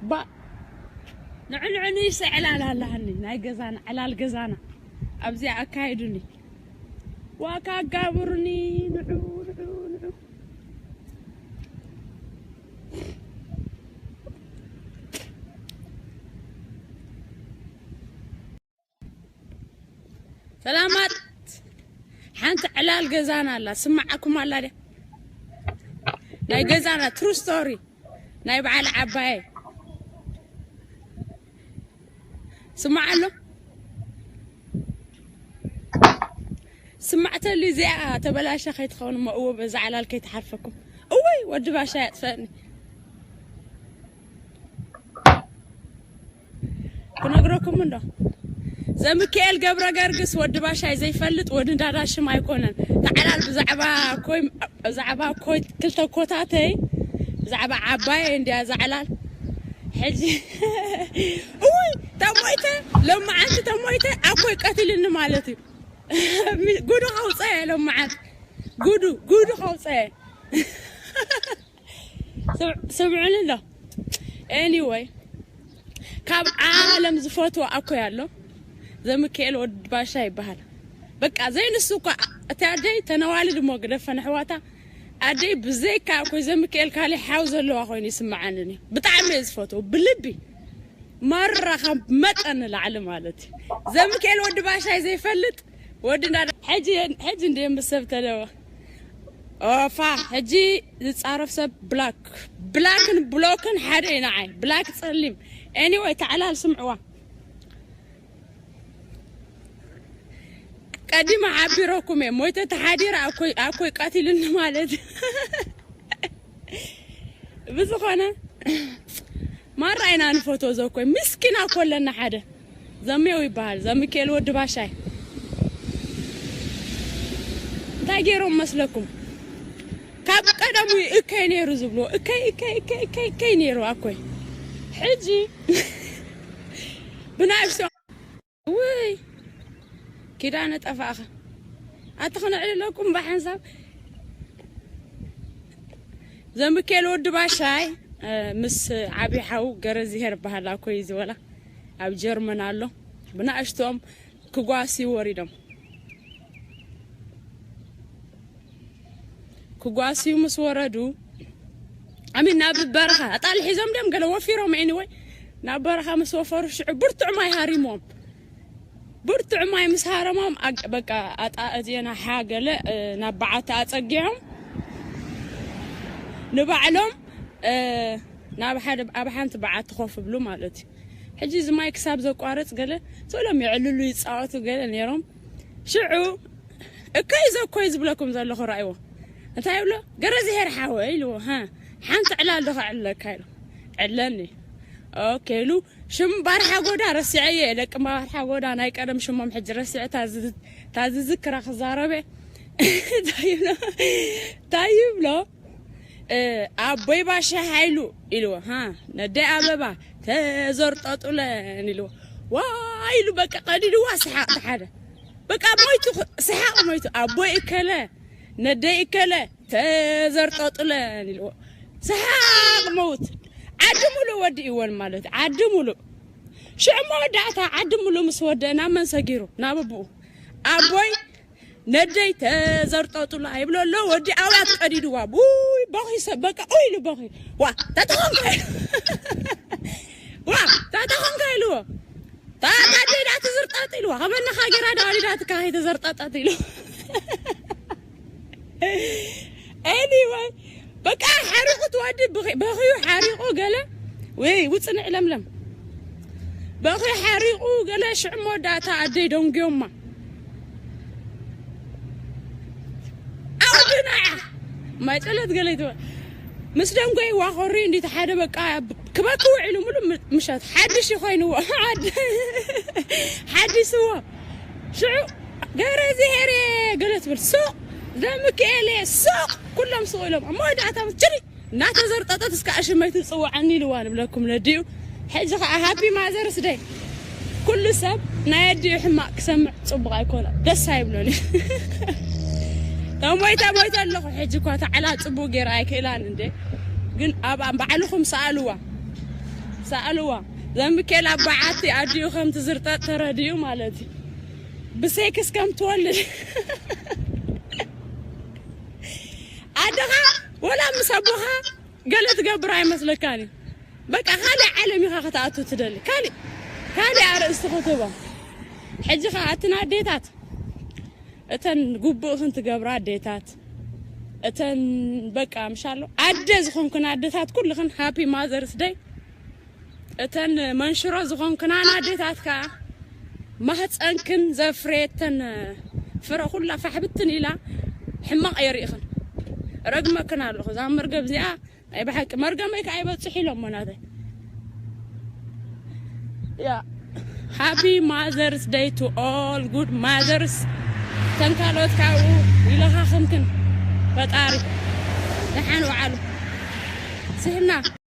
ባ ንዕንዕን ይስዕላል ኣለሃኒ ናይ ገዛና ዕላል ገዛና ኣብዚኣ ኣካይዱኒ ዋካ ኣጋብሩኒ ንዑ ንዑ ንዑ ሰላማት ሓንቲ ዕላል ገዛና ኣላ ስማዓኩም ኣላ ድያ ናይ ገዛና true story ናይ በዓል ዓባየ ስማዕ ኣሎ ስማዕተሉ እዚኣ ተበላሻ ከይትኸውን እሞ እዎ በዛ ዕላል ከይትሓልፈኩም እወይ ወዲ ባሻ ያጥፈኒ ክነግረኩም እንዶ ዘምክኤል ገብረ ገርግስ ወዲ ባሻይ ዘይፈልጥ ወዲ እንዳዳ ሽም ኣይኮነን ተዓላል ብዛዕባ ኮይ ብዛዕባ ኮይ ክልተ ኮታተይ ብዛዕባ ዓባይ እንዲያ ዛዕላል ሕጂ እውይ ተሞይተ ለማዓንቲ ተሞይተ ኣኮይ ቀቲልኒ ማለት እዩ ጉዱ ከውፀ ለማዓንቲ ጉዱ ጉዱ ከውፀ ስምዑኒ ኣሎ anyway ካብ ዓለም ዝፈትዎ ኣኮይ ኣሎ ዘምክኤል ወዲ ባሻ ይበሃል በቃ ዘይንሱ እኳ እቲ ኣደይ ተነዋልድ እሞ ግደፈን ኣሕዋታ ኣደይ ብዘይካ ኣኮይ ዘምክኤል ካሊእ ሓው ዘለዋ ኮይኑ ይስምዓንን እዩ ብጣዕሚ እየ ዝፈትዎ ብልቢ ማራ ካብ መጠን ንላዕሊ ማለት እዩ ዘምክኤል ወዲ ባሻይ ዘይፈልጥ ወዲ እንዳ ሕጂ ሕጂ እንደ ምስ ሰብ ተደወ ኦፋ ሕጂ ዝጻረፍ ሰብ ብላክ ብላክን ብሎክን ሓደ እዩ ንዓይ ብላክ ጸሊም anyway ተዕላል ስምዕዋ ቀዲመ ሓቢረኩም እየ ሞይተ ተሓዲረ ኣኮይ ኣኮይ ቀቲልኒ ማለት ብዝኾነ ማራ ኢና ንፈትዎ ዘኮይ ምስኪና ኮለና ሓደ ዘሜው ይበሃል ዘምክኤል ወዲ ባሻይ እንታይ ገይሮም መስለኩም ካብ ቀደሙ እከይ ነይሩ ዝብልዎ እከይ እከይ እከይ እከይ እከይ ነይሩ ኣኮይ ሕጂ ብናብሶ ውይ ኪዳነ ጠፋእኻ ኣቲ ክነዕልለኩም ብሓንሳብ ዘምኬል ወዲ ባሻይ ምስ ዓብዪ ሓው ገረዝሄር በሃል ኣኮይ ዝበላ ኣብ ጀርመን ኣሎ ብናእሽቶም ክጓስዩ ወሪዶም ክጓስዩ ምስ ወረዱ ኣሚን ናብ በረኻ ኣጣል ሒዞም ድም ገለ ወፊሮም anyway ናብ በረኻ ምስ ወፈሩ ሽዑ ብርቱዕ ማይ ሃሪሞም ብርቱዕ ማይ ምስ ሃረሞም በቃ ኣጣ እዚአን ኣሓ ገለ ናብ በዓቲ ኣጸጊዖም ንባዕሎም ናብ ሓደ ኣብ ሓንቲ በዓቲ ኮፍ ብሉ ማለት እዩ ሕጂ እዚ ማይ ክሳብ ዘቋርጽ ገለ ሶሎም የዕልሉ ይጻወቱ ገለ ነይሮም ሽዑ እከይ ዘኮይ ዝብለኩም ዘለኹ ራእይዎ እንታይ ይብሎ ገረዝሄር ሓወ ኢልዎ ሓንቲ ዕላል ዶ ከዕለካ ኢሉ ዕለኒ ኦኬ ኢሉ ሽም ባርሓ ጎዳ ረሲዐየ ደቂ ባርሓ ጎዳ ናይ ቀደም ሽሞም ሕጂ ረሲዐ ታዝዝክራ ክዛረበ እንታይ ይብሎ ኣቦይ ባሻ ሓይሉ ኢልዎ ነደይ ኣበባ ተዘርጠጡለን ኢልዎ ዋ ኢሉ በቃ ቀዲድዋ ሰሓቕ ሓደ በቃ ሞይቱ ሰሓቕ ሞይቱ ኣቦይ እከለ ነደይ እከለ ተዘርጠጡለን ኢልዎ ሰሓቕ መውት ዓዲ ሙሉእ ወዲእወን ማለት ዓዲ ሙሉእ ሽዑ መወዳእታ ዓዲ ሙሉእ ምስ ወደአ ናብ መን ሰጊሩ ናብ ኣቦኡ ኣቦይ ነደይ ተዘርጠጡላ ይብሎ ኣሎ ወዲ ኣውያት ቀዲድዋ ቡይ በኺ ሰብ በቃ ኡይ ኢሉ በኺ ዋ ተተኾንካ ዋ ተተኾንካ ኢልዎ ታታ ደዳ ትዝርጠጥ ኢልዋ ከመና ሃገራ ዳ ወሊዳ ትካ ተዘርጠጠት ኢሉ anyway በቃ ሓሪቑ ትወዲ በኺዩ ሓሪቑ ገለ ወይ ውፅንዕ ለምለም በኺ ሓሪቑ ገለ ሽዑ መወዳእታ ኣደይ ደንጉዮማ ኣውድናዓ ማይ ጸሎት ገለ ይትበ ምስ ደንጎይዋ ኮሪ እንዲት ሓደ በቃ ክበኪ ውዒሉ ሙሉ ምሸት ሓድሽ ይኮይንዎ ሓዲስዎ ሽዑ ገረ እግዚኣብሔር ገለ ትብል ሱቕ ዘምክኤል ሱቕ ኩሎም ሱቕ ኢሎም እሞ ወዳእታ ጭሪ እናተዘርጠጠት እስከ ኣሽመይ ትፅውዓኒ ኢልዋ ንብለኩም ነዲኡ ሕጂ ከዓ ሃፒ ማዘርስ ደይ ኩሉ ሰብ ናይ ኣዲኡ ሕማቅ ክሰምዕ ፅቡቅ ኣይኮነ ደስ ኣይብሎን ተሞይተ ሞይተ ኣለኹ። ሕጂ እኳ ተዓላ ጽቡቅ ገይረ ኣይክእላን እንዴ። ግን ኣብ ባዕልኹም ሰኣልዋ፣ ሰኣልዋ። ዘምኬል ኣብ በዓቲ ኣዲኡ ከም ትዝርጠጥ ተረዲኡ ማለት እዩ። ብሴክስ ከም ትወልድ ኣደኻ ወላ ምስ ኣቦኻ ገለ ትገብር ኣይመስለካን እዩ። በቃ ካልእ ዓለም ኢኻ ክትኣቱ ትደሊ። ካልእ ካልእ ኣርእስቲ ክትህቦ። ሕጂ ኸኣ ኣትን ኣዴታት፣ እተን ግቡእኽን ትገብራ ኣዴታት፣ እተን በቃ ምሻሎ ኣደ ዝኾንክን ኣዴታት ኩልኽን ሃፒ ማዘርስ ደይ። እተን መንሽሮ ዝኾንክናን ኣዴታት ከኣ ማህፀንክን ዘፍረየተን ፍረ ኩላ ፋሕብትን ኢላ ሕማቕ የርኢኽን። ረግመክን ኣለኹ። እዛ መርገም እዚኣ ናይ ብሓቂ መርገመይ ከኣ ይበጽሕ ኢሎም ናተይ። ያ ሃፒ ማዘርስ ደይ ቱ ኦል ጉድ ማዘርስ። ተን ካልኦት ካብኡ ይለኻኽምክን ፈጣሪ። ደሓን ውዓሉ። ስሕና